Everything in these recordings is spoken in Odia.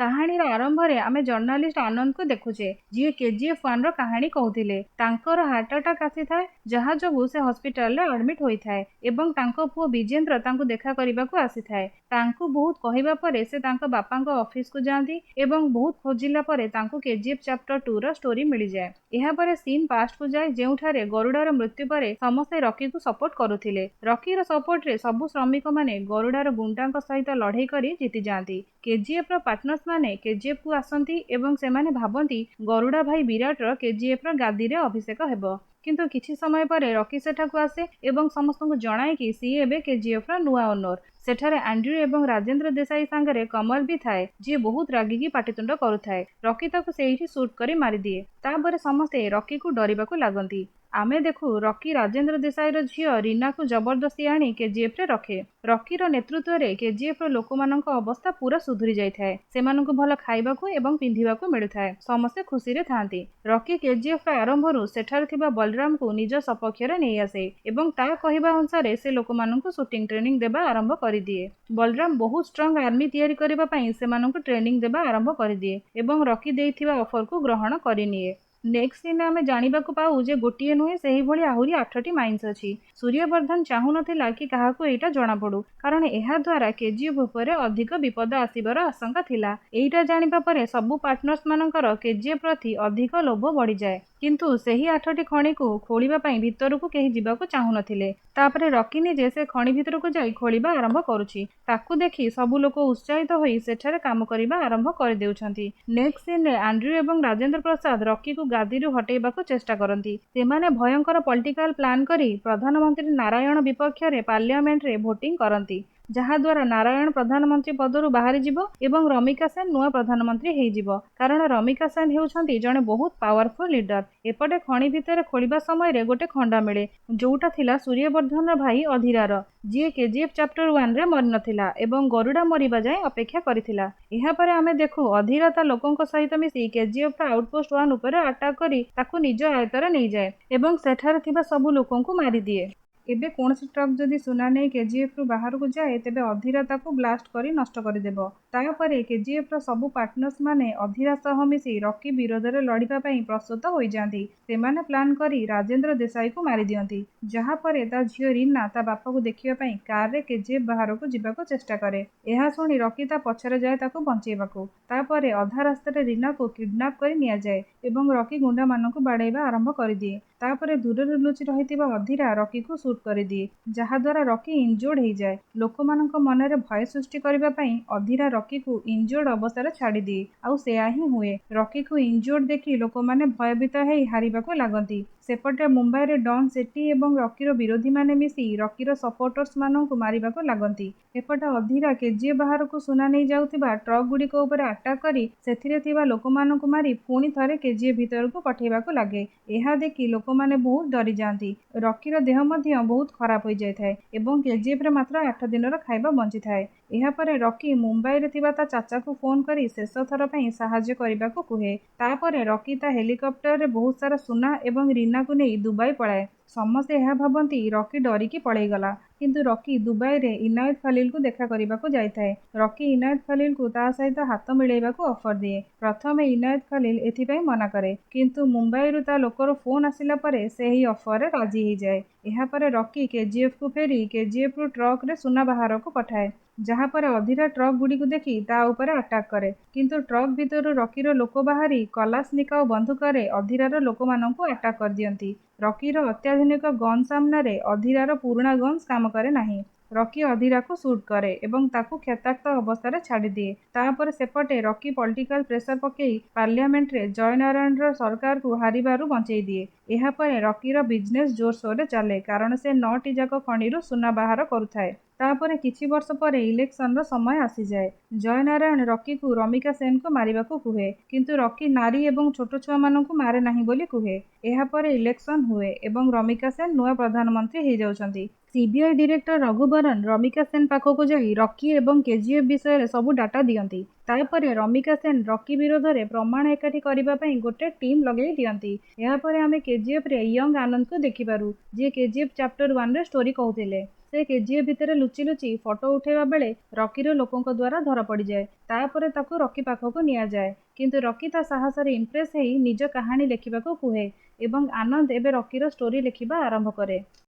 କାହାଣୀର ଆରମ୍ଭରେ ଆମେ ଜର୍ଣ୍ଣାଲିଷ୍ଟ ଆନନ୍ଦକୁ ଦେଖୁଛେ, ଯିଏ କେଜିଏଫ୍ 1ର କାହାଣୀ କହୁଥିଲେ। ତାଙ୍କର ହାର୍ଟ ଆଟାକ୍ ଆସିଥାଏ, ଯାହା ଯୋଗୁଁ ସେ ହସ୍ପିଟାଲରେ ଆଡମିଟ୍ ହୋଇଥାଏ ଏବଂ ତାଙ୍କ ପୁଅ ବିଜେନ୍ଦ୍ର ତାଙ୍କୁ ଦେଖା କରିବାକୁ ଆସିଥାଏ। ତାଙ୍କୁ ବହୁତ କହିବା ପରେ ସେ ତାଙ୍କ ବାପାଙ୍କ ଅଫିସକୁ ଯାଆନ୍ତି ଏବଂ ବହୁତ ଖୋଜିଲା ପରେ ତାଙ୍କୁ କେଜିଏଫ୍ ଚାପ୍ଟର 2ର ଷ୍ଟୋରି ମିଳିଯାଏ। ଏହାପରେ ସିନ୍ ପାଷ୍ଟକୁ ଯାଏ, ଯେଉଁଠାରେ ଗରୁଡ଼ାର ମୃତ୍ୟୁ ପରେ ସମସ୍ତେ ରକିକୁ ସପୋର୍ଟ କରୁଥିଲେ। ରକିର ସପୋର୍ଟରେ ସବୁ ଶ୍ରମିକମାନେ ଗରୁଡ଼ାର ଗୁଣ୍ଡାଙ୍କ ସହିତ ଲଢ଼େଇ କରି ଜିତିଯାଆନ୍ତି। କେଜିଏଫ୍ର ପାର୍ଟନର୍ସ ମାନେ କେଜିଏଫ୍କୁ ଆସନ୍ତି ଏବଂ ସେମାନେ ଭାବନ୍ତି ଗରୁଡ଼ା ଭାଇ ବିରାଟର କେଜିଏଫ୍ର ଗାଦିରେ ଅଭିଷେକ ହେବ। କିନ୍ତୁ କିଛି ସମୟ ପରେ ରକି ସେଠାକୁ ଆସେ ଏବଂ ସମସ୍ତଙ୍କୁ ଜଣାଏ କି ସିଏ ଏବେ କେଜିଏଫ୍ର ନୂଆ ଓନର। ସେଠାରେ ଆଣ୍ଡ୍ରିଉ ଏବଂ ରାଜେନ୍ଦ୍ର ଦେଶାଇ ସାଙ୍ଗରେ କମଲ ବି ଥାଏ, ଯିଏ ବହୁତ ରାଗିକି ପାଟିତୁଣ୍ଡ କରୁଥାଏ। ରକି ତାକୁ ସେଇଠି ସୁଟ୍ କରି ମାରିଦିଏ। ତାପରେ ସମସ୍ତେ ରକିକୁ ଡରିବାକୁ ଲାଗନ୍ତି। ଆମେ ଦେଖୁ ରକି ରାଜେନ୍ଦ୍ର ଦେଶାଇର ଝିଅ ରୀନାକୁ ଜବରଦସ୍ତି ଆଣି କେଜିଏଫ୍ରେ ରଖେ। ରକିର ନେତୃତ୍ୱରେ କେଜିଏଫ୍ର ଲୋକମାନଙ୍କ ଅବସ୍ଥା ପୁରା ସୁଧୁରି ଯାଇଥାଏ। ସେମାନଙ୍କୁ ଭଲ ଖାଇବାକୁ ଏବଂ ପିନ୍ଧିବାକୁ ମିଳୁଥାଏ। ସମସ୍ତେ ଖୁସିରେ ଥାଆନ୍ତି। ରକି କେଜିଏଫ୍ର ଆରମ୍ଭରୁ ସେଠାରେ ଥିବା ବଲରାମକୁ ନିଜ ସପକ୍ଷରେ ନେଇ ଆସେ ଏବଂ ତା କହିବା ଅନୁସାରେ ସେ ଲୋକମାନଙ୍କୁ ସୁଟିଂ ଟ୍ରେନିଂ ଦେବା ଆରମ୍ଭ କରିଦିଏ। ବଲରାମ ବହୁତ ଷ୍ଟ୍ରଙ୍ଗ ଆର୍ମି ତିଆରି କରିବା ପାଇଁ ସେମାନଙ୍କୁ ଟ୍ରେନିଂ ଦେବା ଆରମ୍ଭ କରିଦିଏ ଏବଂ ରକି ଦେଇଥିବା ଅଫରକୁ ଗ୍ରହଣ କରିନିଏ। ନେକ୍ସଟ ସିନ୍ରେ ଆମେ ଜାଣିବାକୁ ପାଉ ଯେ ଗୋଟିଏ ନୁହେଁ, ସେହିଭଳି ଆହୁରି 8ଟି ମାଇନ୍ସ ଅଛି। ସୂର୍ଯ୍ୟବର୍ଦ୍ଧନ ଚାହୁଁନଥିଲା କି କାହାକୁ ଏଇଟା ଜଣାପଡୁ, କାରଣ ଏହା ଦ୍ୱାରା କେଜିଏଫ୍ ଉପରେ ଅଧିକ ବିପଦ ଆସିବାର ଆଶଙ୍କା ଥିଲା। ଏଇଟା ଜାଣିବା ପରେ ସବୁ ପାର୍ଟନର୍ସ ମାନଙ୍କର କେଜିଏଫ୍ ପ୍ରତି ଅଧିକ ଲୋଭ ବଢିଯାଏ। କିନ୍ତୁ ସେହି 8ଟି ଖଣିକୁ ଖୋଳିବା ପାଇଁ ଭିତରକୁ କେହି ଯିବାକୁ ଚାହୁଁନଥିଲେ। ତାପରେ ରକି ନିଜେ ସେ ଖଣି ଭିତରକୁ ଯାଇ ଖୋଳିବା ଆରମ୍ଭ କରୁଛି। ତାକୁ ଦେଖି ସବୁ ଲୋକ ଉତ୍ସାହିତ ହୋଇ ସେଠାରେ କାମ କରିବା ଆରମ୍ଭ କରିଦେଉଛନ୍ତି। ନେକ୍ସଟ ସିନ୍ରେ ଆଣ୍ଡ୍ରିଉ ଏବଂ ରାଜେନ୍ଦ୍ର ପ୍ରସାଦ ରକିକୁ ଗାଦିରୁ ହଟେଇବାକୁ ଚେଷ୍ଟା କରନ୍ତି। ସେମାନେ ଭୟଙ୍କର ପଲିଟିକାଲ ପ୍ଲାନ୍ କରି ପ୍ରଧାନମନ୍ତ୍ରୀ ନାରାୟଣ ବିପକ୍ଷରେ ପାର୍ଲାମେଣ୍ଟରେ ଭୋଟିଂ କରନ୍ତି, ଯାହାଦ୍ୱାରା ନାରାୟଣ ପ୍ରଧାନମନ୍ତ୍ରୀ ପଦରୁ ବାହାରିଯିବ ଏବଂ ରମିକା ସେନ ନୂଆ ପ୍ରଧାନମନ୍ତ୍ରୀ ହେଇଯିବ, କାରଣ ରମିକା ସେନ ହେଉଛନ୍ତି ଜଣେ ବହୁତ ପାୱାରଫୁଲ ଲିଡର। ଏପଟେ ଖଣି ଭିତରେ ଖୋଳିବା ସମୟରେ ଗୋଟେ ଖଣ୍ଡା ମିଳେ, ଯୋଉଟା ଥିଲା ସୂର୍ଯ୍ୟବର୍ଦ୍ଧନର ଭାଇ ଅଧିରାର, ଯିଏ କେଜିଏଫ୍ ଚାପ୍ଟର 1ରେ ମରିନଥିଲା ଏବଂ ଗରୁଡ଼ା ମରିବା ଯାଏଁ ଅପେକ୍ଷା କରିଥିଲା। ଏହାପରେ ଆମେ ଦେଖୁ ଅଧିରା ତା ଲୋକଙ୍କ ସହିତ ମିଶି କେଜିଏଫ୍ର ଆଉଟପୋଷ୍ଟ 1 ଉପରେ ଆଟାକ୍ କରି ତାକୁ ନିଜ ଆୟତ୍ତରେ ନେଇଯାଏ ଏବଂ ସେଠାରେ ଥିବା ସବୁ ଲୋକଙ୍କୁ ମାରିଦିଏ। ଏବେ କୌଣସି ଟ୍ରକ୍ ଯଦି ସୁନା ନେଇ କେଜିଏଫ୍ରୁ ବାହାରକୁ ଯାଏ, ତେବେ ଅଧିରା ତାକୁ ବ୍ଲାଷ୍ଟ କରି ନଷ୍ଟ କରିଦେବ। ତାପରେ କେଜିଏଫ୍ର ସବୁ ପାର୍ଟନର୍ସ ମାନେ ଅଧିରା ସହ ମିଶି ରକି ବିରୋଧରେ ଲଢ଼ିବା ପାଇଁ ପ୍ରସ୍ତୁତ ହୋଇଯାଆନ୍ତି। ସେମାନେ ପ୍ଲାନ୍ କରି ରାଜେନ୍ଦ୍ର ଦେଶାଇକୁ ମାରିଦିଅନ୍ତି, ଯାହା ପରେ ତା ଝିଅ ରୀନା ତା ବାପାକୁ ଦେଖିବା ପାଇଁ କାରରେ କେଜିଏଫ୍ ବାହାରକୁ ଯିବାକୁ ଚେଷ୍ଟା କରେ। ଏହା ଶୁଣି ରକି ତା ପଛରେ ଯାଏ ତାକୁ ବଞ୍ଚେଇବାକୁ। ତାପରେ ଅଧା ରାସ୍ତାରେ ରୀନାକୁ କିଡନାପ୍ କରି ନିଆଯାଏ ଏବଂ ରକି ଗୁଣ୍ଡାମାନଙ୍କୁ ବାଡ଼େଇବା ଆରମ୍ଭ କରିଦିଏ। ତାପରେ ଦୂରରେ ଲୁଚି ରହିଥିବା ଅଧିରା ରକିକୁ ସୁଟ୍ କରିଦିଏ, ଯାହାଦ୍ୱାରା ରକି ଇନଜୋର୍ଡ ହେଇଯାଏ। ଲୋକମାନଙ୍କ ମନରେ ଭୟ ସୃଷ୍ଟି କରିବା ପାଇଁ ଅଧିରା ରକିକୁ ଇନଜୋର୍ଡ ଅବସ୍ଥାରେ ଛାଡ଼ିଦିଏ, ଆଉ ସେୟା ହିଁ ହୁଏ। ରକିକୁ ଇନଜୋର୍ଡ ଦେଖି ଲୋକମାନେ ଭୟଭୀତ ହେଇ ହାରିବାକୁ ଲାଗନ୍ତି। ସେପଟେ ମୁମ୍ବାଇରେ ଡନ୍ ସେଟ୍ଟି ଏବଂ ରକିର ବିରୋଧୀମାନେ ମିଶି ରକିର ସପୋର୍ଟର୍ସ ମାନଙ୍କୁ ମାରିବାକୁ ଲାଗନ୍ତି। ଏପଟେ ଅଧିରା କେଜିଏଫ୍ ବାହାରକୁ ସୁନା ନେଇ ଯାଉଥିବା ଟ୍ରକ୍ ଗୁଡ଼ିକ ଉପରେ ଆଟାକ୍ କରି ସେଥିରେ ଥିବା ଲୋକମାନଙ୍କୁ ମାରି ପୁଣି ଥରେ କେଜିଏଫ୍ ଭିତରକୁ ପଠେଇବାକୁ ଲାଗେ। ଏହା ଦେଖି ଲୋକମାନେ ବହୁତ ଡରିଯାଆନ୍ତି। ରକିର ଦେହ ମଧ୍ୟ ବହୁତ ଖରାପ ହୋଇଯାଇଥାଏ ଏବଂ କେଜିଏଫ୍ରେ ମାତ୍ର 8 ଦିନର ଖାଇବା ବଞ୍ଚିଥାଏ। ଏହାପରେ ରକି ମୁମ୍ବାଇରେ ଥିବା ତା ଚାଚାକୁ ଫୋନ୍ କରି ଶେଷ ଥର ପାଇଁ ସାହାଯ୍ୟ କରିବାକୁ କୁହେ। ତାପରେ ରକି ତା ହେଲିକପ୍ଟରରେ ବହୁତ ସାରା ସୁନା ଏବଂ ରୀନାକୁ ନେଇ ଦୁବାଇ ପଳାଏ। ସମସ୍ତେ ଏହା ଭାବନ୍ତି ରକି ଡରିକି ପଳେଇଗଲା, କିନ୍ତୁ ରକି ଦୁବାଇରେ ଇନାୟତ ଖଲିଲକୁ ଦେଖା କରିବାକୁ ଯାଇଥାଏ। ରକି ଇନାୟତ ଖଲିଲକୁ ତା ସହିତ ହାତ ମିଳେଇବାକୁ ଅଫର ଦିଏ। ପ୍ରଥମେ ଇନାୟତ ଖଲିଲ ଏଥିପାଇଁ ମନା କରେ, କିନ୍ତୁ ମୁମ୍ବାଇରୁ ତା ଲୋକର ଫୋନ୍ ଆସିଲା ପରେ ସେ ଏହି ଅଫରରେ ରାଜି ହେଇଯାଏ। ଏହାପରେ ରକି କେଜିଏଫ୍କୁ ଫେରି କେଜିଏଫ୍ରୁ ଟ୍ରକରେ ସୁନା ବାହାରକୁ ପଠାଏ, ଯାହାପରେ ଅଧିରା ଟ୍ରକ୍ ଗୁଡ଼ିକୁ ଦେଖି ତା ଉପରେ ଆଟାକ୍ କରେ। କିନ୍ତୁ ଟ୍ରକ୍ ଭିତରୁ ରକିର ଲୋକ ବାହାରି କଲାସନିକାଓ ବନ୍ଧୁକରେ ଅଧିରାର ଲୋକମାନଙ୍କୁ ଆଟାକ୍ କରିଦିଅନ୍ତି। ରକିର ଅତ୍ୟାଧୁନିକ ଗନ୍ ସାମ୍ନାରେ ଅଧିରାର ପୁରୁଣା ଗନ୍ସ କାମ କରେ ନାହିଁ। ରକି ଅଧିରାକୁ ସୁଟ୍ କରେ ଏବଂ ତାକୁ କ୍ଷତାକ୍ତ ଅବସ୍ଥାରେ ଛାଡ଼ିଦିଏ। ତାପରେ ସେପଟେ ରକି ପଲିଟିକାଲ ପ୍ରେସର ପକେଇ ପାର୍ଲାମେଣ୍ଟରେ ଜୟନାରାୟଣର ସରକାରକୁ ହାରିବାରୁ ବଞ୍ଚେଇ ଦିଏ। ଏହାପରେ ରକିର ବିଜନେସ୍ ଜୋରସୋରରେ ଚାଲେ, କାରଣ ସେ 9ଟି ଯାକ ଖଣିରୁ ସୁନା ବାହାର କରୁଥାଏ। ତାପରେ କିଛି ବର୍ଷ ପରେ ଇଲେକ୍ସନର ସମୟ ଆସିଯାଏ। ଜୟନାରାୟଣ ରକିକୁ ରମିକା ସେନକୁ ମାରିବାକୁ କୁହେ, କିନ୍ତୁ ରକି ନାରୀ ଏବଂ ଛୋଟ ଛୁଆମାନଙ୍କୁ ମାରେ ନାହିଁ ବୋଲି କୁହେ। ଏହାପରେ ଇଲେକ୍ସନ ହୁଏ ଏବଂ ରମିକା ସେନ ନୂଆ ପ୍ରଧାନମନ୍ତ୍ରୀ ହେଇଯାଉଛନ୍ତି। ସିବିଆଇ ଡିରେକ୍ଟର ରଘୁବରନ ରମିକା ସେନ ପାଖକୁ ଯାଇ ରକି ଏବଂ କେଜିଏଫ୍ ବିଷୟରେ ସବୁ ଡାଟା ଦିଅନ୍ତି। ତାପରେ ରମିକା ସେନ ରକି ବିରୋଧରେ ପ୍ରମାଣ ଏକାଠି କରିବା ପାଇଁ ଗୋଟେ ଟିମ୍ ଲଗେଇ ଦିଅନ୍ତି। ଏହାପରେ ଆମେ କେଜିଏଫ୍ରେ ୟଙ୍ଗ ଆନନ୍ଦକୁ ଦେଖିପାରୁ, ଯିଏ କେଜିଏଫ୍ ଚାପ୍ଟର 1ରେ ଷ୍ଟୋରି କହୁଥିଲେ। ସେ କେଜିଏଫ୍ ଭିତରେ ଲୁଚି ଲୁଚି ଫଟୋ ଉଠେଇବା ବେଳେ ରକିର ଲୋକଙ୍କ ଦ୍ୱାରା ଧରା ପଡ଼ିଯାଏ। ତାପରେ ତାକୁ ରକି ପାଖକୁ ନିଆଯାଏ। କିନ୍ତୁ ରକି ତା ସାହସରେ ଇମ୍ପ୍ରେସ ହେଇ ନିଜ କାହାଣୀ ଲେଖିବାକୁ କୁହେ ଏବଂ ଆନନ୍ଦ ଏବେ ରକିର ଷ୍ଟୋରି ଲେଖିବା ଆରମ୍ଭ କରେ।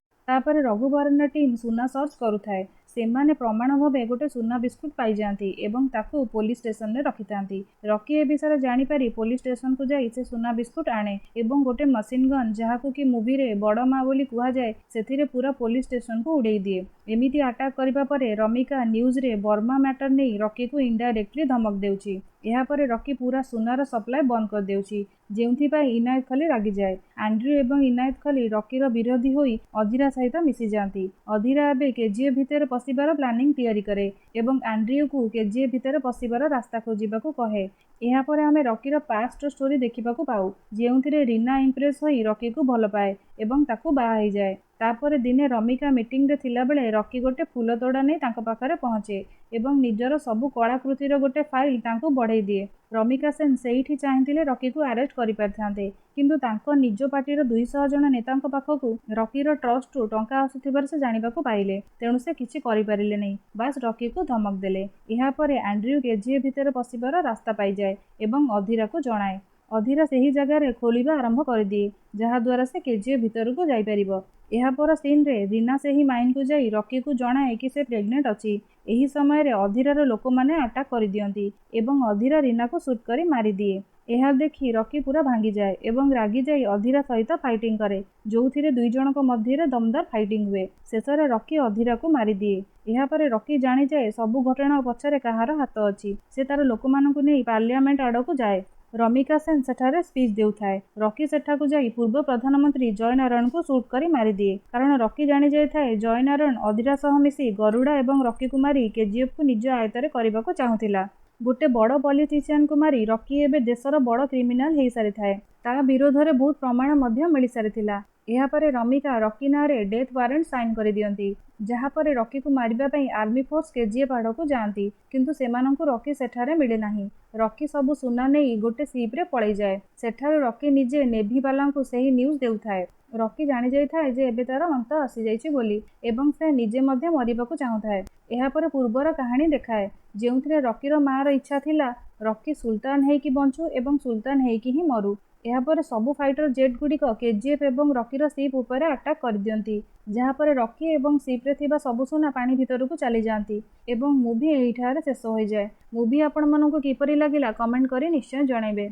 ତାପରେ ରଘୁବରନର ଟିମ୍ ସୁନା ସର୍ଚ୍ଚ କରୁଥାଏ। ସେମାନେ ପ୍ରମାଣ ଭାବେ ଗୋଟେ ସୁନା ବିସ୍କୁଟ ପାଇଯାଆନ୍ତି ଏବଂ ତାକୁ ପୋଲିସ ଷ୍ଟେସନରେ ରଖିଥାନ୍ତି। ରକି ଏ ବିଷୟରେ ଜାଣିପାରି ପୋଲିସ ଷ୍ଟେସନକୁ ଯାଇ ସେ ସୁନା ବିସ୍କୁଟ ଆଣେ ଏବଂ ଗୋଟେ ମେସିନ ଗନ୍, ଯାହାକୁ କି ମୁଭିରେ ବଡ଼ ମା ବୋଲି କୁହାଯାଏ, ସେଥିରେ ପୁରା ପୋଲିସ ଷ୍ଟେସନକୁ ଉଡେଇ ଦିଏ। ଏମିତି ଆଟାକ୍ କରିବା ପରେ ରମିକା ନ୍ୟୁଜରେ ବର୍ମା ମ୍ୟାଟର ନେଇ ରକିକୁ ଇନଡାଇରେକ୍ଟଲି ଧମକ ଦେଉଛି। ଏହାପରେ ରକି ପୁରା ସୁନାର ସପ୍ଲାଏ ବନ୍ଦ କରିଦେଉଛି, ଯେଉଁଥିପାଇଁ ଇନାୟତ ଖଲି ରାଗିଯାଏ। ଆଣ୍ଡ୍ରିଉ ଏବଂ ଇନାୟତ ଖଲି ରକିର ବିରୋଧୀ ହୋଇ ଅଧିରା ସହିତ ମିଶିଯାଆନ୍ତି। ଅଧିରା ଏବେ କେଜିଏଫ୍ ଭିତରେ ପଶିବାର ପ୍ଲାନିଂ ତିଆରି କରେ ଏବଂ ଆଣ୍ଡ୍ରିଉକୁ କେଜିଏଫ୍ ଭିତରେ ପଶିବାର ରାସ୍ତା ଖୋଜିବାକୁ କହେ। ଏହାପରେ ଆମେ ରକିର ପାଷ୍ଟର ଷ୍ଟୋରି ଦେଖିବାକୁ ପାଉ, ଯେଉଁଥିରେ ରୀନା ଇମ୍ପ୍ରେସ ହୋଇ ରକିକୁ ଭଲ ପାଏ ଏବଂ ତାକୁ ବାହା ହେଇଯାଏ। ତାପରେ ଦିନେ ରମିକା ମିଟିଂରେ ଥିଲାବେଳେ ରକି ଗୋଟେ ଫୁଲ ତୋଡ଼ା ନେଇ ତାଙ୍କ ପାଖରେ ପହଞ୍ଚେ ଏବଂ ନିଜର ସବୁ କଳାକୃତିର ଗୋଟେ ଫାଇଲ ତାଙ୍କୁ ବଢ଼େଇ ଦିଏ। ରମିକା ସେନ୍ ସେଇଠି ଚାହିଁଥିଲେ ରକିକୁ ଆରେଷ୍ଟ କରିପାରିଥାନ୍ତେ, କିନ୍ତୁ ତାଙ୍କ ନିଜ ପାର୍ଟିର 200 ଜଣ ନେତାଙ୍କ ପାଖକୁ ରକିର ଟ୍ରଷ୍ଟରୁ ଟଙ୍କା ଆସୁଥିବାର ସେ ଜାଣିବାକୁ ପାଇଲେ। ତେଣୁ ସେ କିଛି କରିପାରିଲେ ନାହିଁ, ବାସ୍ ରକିକୁ ଧମକ ଦେଲେ। ଏହାପରେ ଆଣ୍ଡ୍ରିଉ କେଜିଏଫ୍ ଭିତରେ ପଶିବାର ରାସ୍ତା ପାଇଯାଏ ଏବଂ ଅଧିରାକୁ ଜଣାଏ। ଅଧିରା ସେହି ଜାଗାରେ ଖୋଳିବା ଆରମ୍ଭ କରିଦିଏ, ଯାହାଦ୍ୱାରା ସେ କେଜିଏଫ୍ ଭିତରକୁ ଯାଇପାରିବ। ଏହାପର ସିନ୍ରେ ରୀନା ସେହି ମାଇନକୁ ଯାଇ ରକିକୁ ଜଣାଏ କି ସେ ପ୍ରେଗନେଣ୍ଟ ଅଛି। ଏହି ସମୟରେ ଅଧିରାର ଲୋକମାନେ ଆଟାକ୍ କରିଦିଅନ୍ତି ଏବଂ ଅଧିରା ରୀନାକୁ ସୁଟ୍ କରି ମାରିଦିଏ। ଏହା ଦେଖି ରକି ପୁରା ଭାଙ୍ଗିଯାଏ ଏବଂ ରାଗିଯାଇ ଅଧିରା ସହିତ ଫାଇଟିଂ କରେ, ଯୋଉଥିରେ ଦୁଇ ଜଣଙ୍କ ମଧ୍ୟରେ ଦମଦାର ଫାଇଟିଂ ହୁଏ। ଶେଷରେ ରକି ଅଧିରାକୁ ମାରିଦିଏ। ଏହାପରେ ରକି ଜାଣିଯାଏ ସବୁ ଘଟଣା ପଛରେ କାହାର ହାତ ଅଛି। ସେ ତାର ଲୋକମାନଙ୍କୁ ନେଇ ପାର୍ଲିଆମେଣ୍ଟ ଆଡ଼କୁ ଯାଏ। ରମିକା ସେନ୍ ସେଠାରେ ସ୍ପିଚ୍ ଦେଉଥାଏ। ରକି ସେଠାକୁ ଯାଇ ପୂର୍ବ ପ୍ରଧାନମନ୍ତ୍ରୀ ଜୟନାରାୟଣଙ୍କୁ ସୁଟ୍ କରି ମାରିଦିଏ, କାରଣ ରକି ଜାଣିଯାଇଥାଏ ଜୟନାରାୟଣ ଅଧିରା ସହ ମିଶି ଗରୁଡ଼ା ଏବଂ ରକିକୁ ମାରି କେଜିଏଫ୍କୁ ନିଜ ଆୟତ୍ତରେ କରିବାକୁ ଚାହୁଁଥିଲା। ଗୋଟେ ବଡ଼ ପଲିଟିସିଆନକୁ ମାରି ରକି ଏବେ ଦେଶର ବଡ଼ କ୍ରିମିନାଲ ହେଇସାରିଥାଏ। ତା ବିରୋଧରେ ବହୁତ ପ୍ରମାଣ ମଧ୍ୟ ମିଳିସାରିଥିଲା। ଏହାପରେ ରମିକା ରକି ନାଁରେ ଡେଥ୍ ୱାରେଣ୍ଟ ସାଇନ୍ କରିଦିଅନ୍ତି, ଯାହାପରେ ରକିକୁ ମାରିବା ପାଇଁ ଆର୍ମି ଫୋର୍ସ କେଜିଏଫ୍ ଆଡ଼କୁ ଯାଆନ୍ତି, କିନ୍ତୁ ସେମାନଙ୍କୁ ରକି ସେଠାରେ ମିଳେ ନାହିଁ। ରକି ସବୁ ସୁନା ନେଇ ଗୋଟେ ସିପ୍ରେ ପଳେଇଯାଏ। ସେଠାରୁ ରକି ନିଜେ ନେଭି ବାଲାଙ୍କୁ ସେହି ନ୍ୟୁଜ୍ ଦେଉଥାଏ। ରକି ଜାଣିଯାଇଥାଏ ଯେ ଏବେ ତାର ଅନ୍ତ ଆସିଯାଇଛି ବୋଲି ଏବଂ ସେ ନିଜେ ମଧ୍ୟ ମରିବାକୁ ଚାହୁଁଥାଏ। ଏହାପରେ ପୂର୍ବର କାହାଣୀ ଦେଖାଏ, ଯେଉଁଥିରେ ରକିର ମାଆର ଇଚ୍ଛା ଥିଲା ରକି ସୁଲତାନ ହେଇକି ବଞ୍ଚୁ ଏବଂ ସୁଲତାନ ହେଇକି ହିଁ ମରୁ। ଏହାପରେ ସବୁ ଫାଇଟର ଜେଟ୍ ଗୁଡ଼ିକ କେଜିଏଫ୍ ଏବଂ ରକିର ସିପ୍ ଉପରେ ଆଟାକ୍ କରିଦିଅନ୍ତି, ଯାହାପରେ ରକି ଏବଂ ସିପ୍ରେ ଥିବା ସବୁ ସୁନା ପାଣି ଭିତରକୁ ଚାଲିଯାଆନ୍ତି ଏବଂ ମୁଭି ଏହିଠାରେ ଶେଷ ହୋଇଯାଏ। ମୁଭି ଆପଣମାନଙ୍କୁ କିପରି ଲାଗିଲା, କମେଣ୍ଟ କରି ନିଶ୍ଚୟ ଜଣାଇବେ।